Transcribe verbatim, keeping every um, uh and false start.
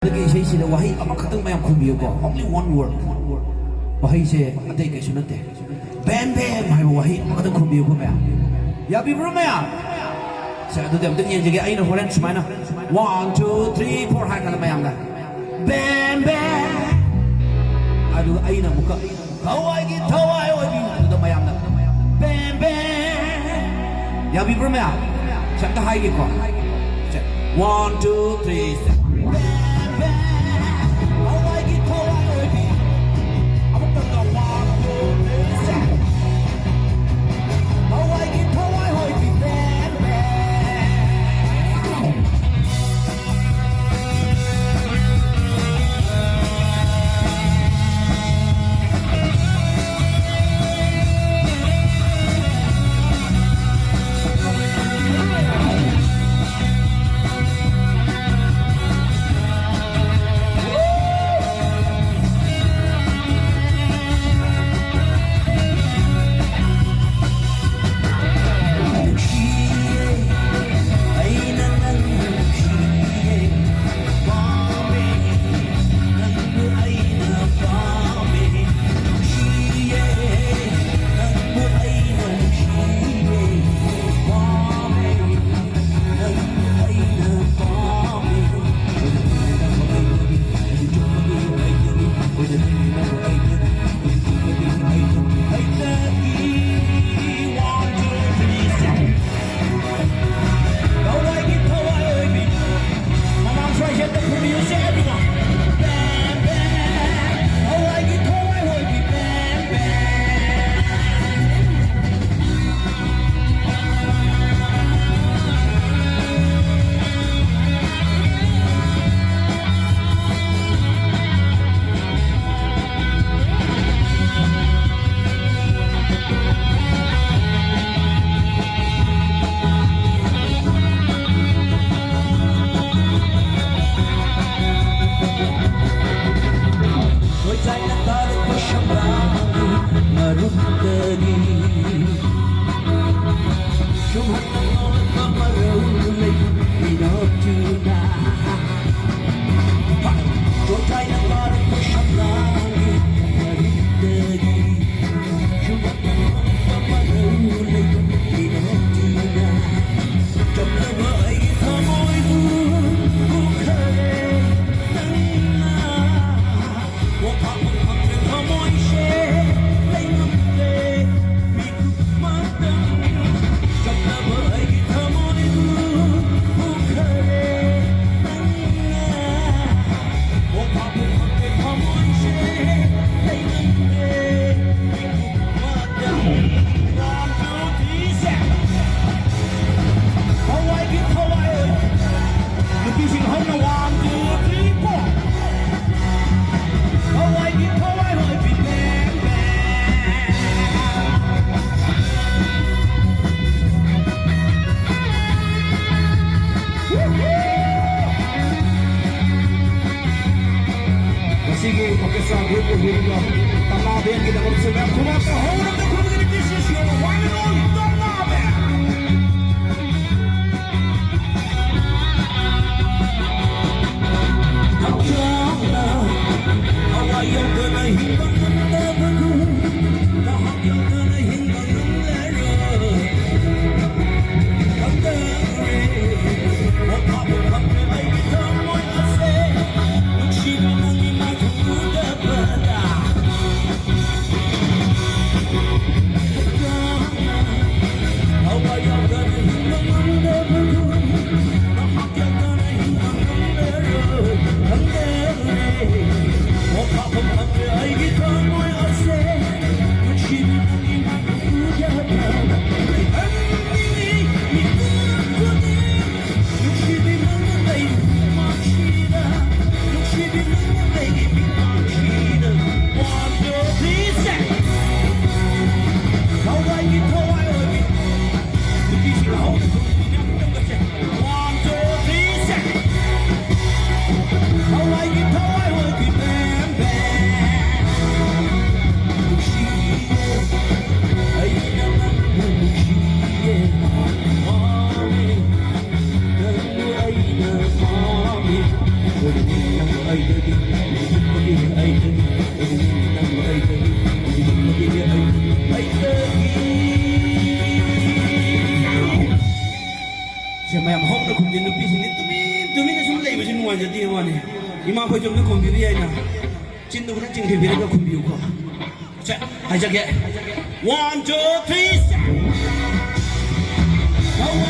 ꯑꯗꯨꯒꯤ ꯏꯁꯩꯁꯤꯗ ꯋꯥꯍꯩ ꯑꯃꯈꯛꯇꯪ ꯃꯌꯥꯝ ꯈꯨꯝꯕꯤꯌꯨꯀꯣ, only one word. ꯋꯥꯍꯩꯁꯦ ꯑꯇꯩ ꯀꯩꯁꯨ ꯅꯠꯇꯦ, ꯕꯦꯝ ꯕꯦꯝ ꯍꯥꯏꯕ ꯋꯥꯍꯩ ꯑꯃꯈꯛꯇꯪ ꯈꯨꯝꯕꯤꯌꯨꯀꯣ ꯃꯌꯥꯝ꯫ ꯌꯥꯕꯤꯕ꯭ꯔꯣ ꯃꯌꯥꯝ? ꯁꯦ, ꯑꯗꯨꯗꯤ ꯑꯝꯇꯪ ꯌꯦꯡꯖꯒꯦ꯫ ꯑꯩꯅ ꯍꯣꯔꯦꯟ ꯁꯨꯃꯥꯏꯅ one, two, three, four ꯍꯥꯏꯔ ꯀꯥꯟꯗ ꯃꯌꯥꯝꯅ ꯕꯦꯝ ꯕꯦꯝ, ꯑꯗꯨꯒ ꯑꯩꯅ ꯑꯃꯨꯛꯀ ꯊꯋꯥꯏꯒꯤ ꯊꯋꯥꯏ ꯑꯣꯏꯕꯤ, ꯑꯗꯨꯗ ꯃꯌꯥꯝꯅ ꯕꯦꯝ ꯕꯦꯝ꯫ ꯌꯥꯕꯤꯕ꯭ꯔꯣ ꯃꯌꯥꯝ? ꯁꯦ, ꯑꯝꯇ ꯍꯥꯏꯒꯦꯀꯣ꯫ ꯁꯦ, one, two, three, ꯁꯦ꯫ ꯕꯦꯝ ꯕꯦꯝ, ꯊꯋꯥꯏꯒꯤ ꯊꯋꯥꯏ ꯑꯣꯏꯕꯤ꯫ ꯑꯃꯨꯛꯇꯪꯒ one, two, three, ꯁꯦ꯫ ꯊꯋꯥꯏꯒꯤ ꯊꯋꯥꯏ ꯑꯣꯏꯕꯤ, ꯕꯦꯝ ꯕꯦꯝ꯫ ꯁꯤꯒꯤ orchestra group ꯑꯣꯏꯕꯤꯔꯤꯕ ꯇꯝꯅꯥ bandꯒꯤꯗꯃꯛꯁꯨ ꯃꯌꯥꯝ ꯈꯨꯕꯥꯛꯇ ꯍꯧꯅ ꯈꯨꯔꯨꯝꯖꯔꯤ꯫ This is your one and only ꯇꯝꯅꯥ band꯫ ꯍꯛꯆꯥꯡꯅ ꯊꯋꯥꯏ ꯌꯥꯎꯗꯅ ꯍꯤꯡꯕ ꯉꯝꯗꯕꯒꯨꯝ, ꯅꯍꯥꯛ ꯌꯥꯎꯗꯅ ꯍꯤꯡꯕ ꯉꯝꯂꯔꯣꯏ꯫ ꯈꯪꯗꯔꯦ, ꯄꯣꯊꯥꯕ ꯐꯪꯗ꯭ꯔꯦ ꯑꯩꯒꯤ ꯊꯃꯣꯏ ꯑꯁꯦ꯫ ꯅꯨꯡꯁꯤꯕ ꯅꯪꯒꯤ ꯃꯥꯏꯈꯨ ꯎꯗꯕꯗ꯫ ꯊꯋꯥꯏ ꯌꯥꯎꯗꯅ ꯍꯤꯡꯕ ꯉꯝꯗꯕꯗꯨ, ꯅꯍꯥꯛ ꯌꯥꯎꯗꯅ ꯍꯤꯡꯕ ꯉꯝꯂꯔꯣꯏ꯫ ꯈꯪꯗꯔꯦ, ꯄꯣꯊꯥꯐꯝ ꯈꯪꯗ꯭ꯔꯦ ꯑꯩꯒꯤ ꯊꯃꯣꯏ ꯑꯁꯦ꯫ ꯅꯨꯡꯁꯤꯕꯤ ꯅꯪꯒꯤ ꯃꯥꯏꯈꯨ ꯎꯗꯕꯗ꯫ ꯍꯟꯕꯤꯅꯤ ꯃꯤꯀꯨꯞ ꯈꯨꯗꯤꯡ꯫ ꯅꯨꯡꯁꯤꯕꯤ ꯅꯪꯅ ꯂꯩ ꯃꯥꯡꯁꯤꯗ, ꯅꯨꯡꯁꯤꯕꯤ ꯅꯪꯅ ꯂꯩ ꯃꯤꯠꯃꯥꯡꯁꯤꯗ꯫ One, two, three, set. ꯊꯋꯥꯏꯒꯤ ꯊꯋꯥꯏ ꯑꯣꯏꯕꯤ ꯅꯨꯄꯤꯁꯤꯡ ꯍꯧꯅ ꯊꯨꯡꯅ ꯑꯃꯨꯛꯇꯪꯒꯁꯦ꯫ One, two, three, set. ꯊꯋꯥꯏꯒꯤ ꯊꯋꯥꯏ ꯑꯣꯏꯕꯤ ꯕꯦꯝ ꯕꯦꯝ꯫ ꯅꯨꯡꯁꯤꯕꯤ ꯑꯩꯅ ꯅꯪꯕꯨ ꯅꯨꯡꯁꯤꯌꯦ, ꯄꯥꯝꯃꯦ, ꯅꯪꯕꯨ ꯑꯩꯅ ꯄꯥꯝꯃꯦ꯫ ꯅꯪꯕꯨ ꯑꯩꯗꯒꯤ, ꯅꯪꯕꯨ ꯑꯩꯗꯒꯤ, ꯅꯪꯕꯨ ꯑꯩꯗꯒꯤ, ꯅꯪꯕꯨ ꯑꯩꯗꯒꯤ, ꯑꯩꯗꯒꯤ꯫ ꯁꯦ, ꯃꯌꯥꯝ ꯍꯧꯅ ꯈꯨꯝꯖꯩ꯫ ꯅꯨꯄꯤꯁꯤꯡꯗꯤ ꯇꯨꯃꯤꯟ ꯇꯨꯃꯤꯟꯅ ꯁꯨꯝ ꯂꯩꯕꯁꯤ ꯅꯨꯡꯉꯥꯏꯖꯗꯦ ꯋꯥꯅꯤ꯫ ꯏꯃꯥꯈꯣꯏꯁꯨ ꯑꯝꯇ ꯈꯨꯝꯕꯤꯕ ꯌꯥꯏꯅ꯫ ꯆꯤꯟꯗꯨ ꯈꯤꯇꯪ ꯆꯤꯡꯊꯕꯤꯔꯒ ꯈꯨꯝꯕꯤꯌꯨꯀꯣ꯫ ꯁꯦ, ꯍꯥꯏꯖꯒꯦ꯫ One, two, three, set. ꯊꯋꯥꯏ